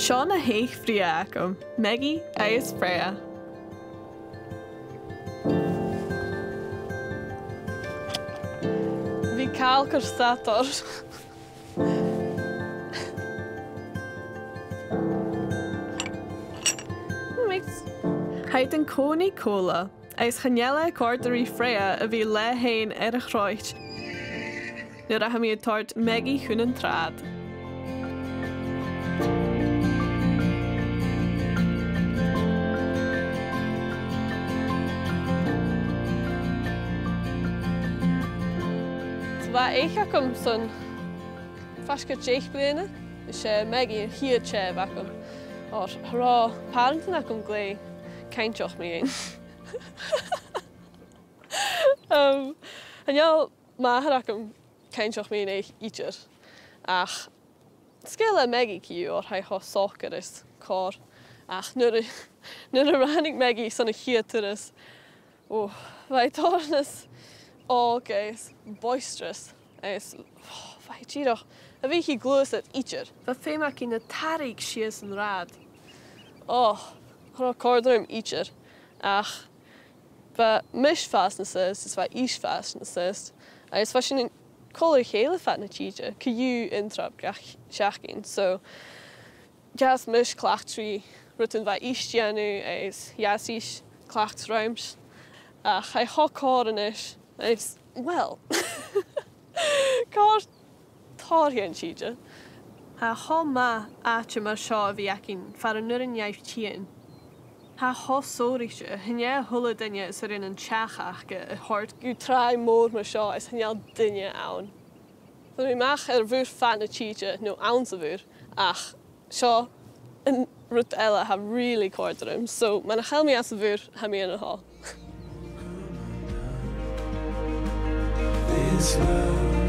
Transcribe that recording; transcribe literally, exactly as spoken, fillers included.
Seo na h-eich bhrèagha agam, Maggie agus Freya. Bha càil car stad orra. Tha iad an-còmhnaidh còmhla, agus chan eil e a' còrdadh ri Freya a bhith leatha fhèin air a' chroit nuair a tha mi a' toirt Maggie chun an t-sràid. Bha each agam son faisg air deich bliadhna, is e Maggie a' chiad tè a bh' agam. Oir cha robh pàrantan agam glè chinnteach mu dheidhinn. Um, chan eil màthair agam cinnteach mu dheidhinn eich idir. Ach 's caomh leam Maggie co-dhiù, oir tha i cho socair is còir. Ach nuair a, nuair a ràinig Maggie son a' chiad turas, o, bha i tòrr nas òige is boisteras. Is, o, bha i dìreach, a bhiodh i a' gluasad idir. Bha feum aice na tarraing sìos an rathad. O, cha robh e a' còrdadh rium idir. Ach bha mise a' fàs nas aosta, is bha ise a' fàs nas aosta. Agus bha sinn còmhla ri chèile fad na tìde, co-dhiù aon turas gach seachdain. So, dh'fhàs mise a' cleachdadh ri rudan a bha ise a' dèanamh, is dh'fhàs ise a' cleachdadh rium. Ach tha e cho còir a-nis, is, well, còir tòrr dhen tìde. Tha e cho math àite mar seo a bhith againn far an urrainn dhaibh tighinn. Tha e cho sònraichte, chan e a h-uile duine as urrainn an teach aca a thoirt gu tràigh mòr mar seo is chan eil duine ann. Tha mi a-mach air a' mhuir fad na tìde, no anns a' mhuir, ach seo an rud eile a tha really a' còrdadh rium. So, mura h-eil mi anns a' mhuir, tha mi ann an seo. This world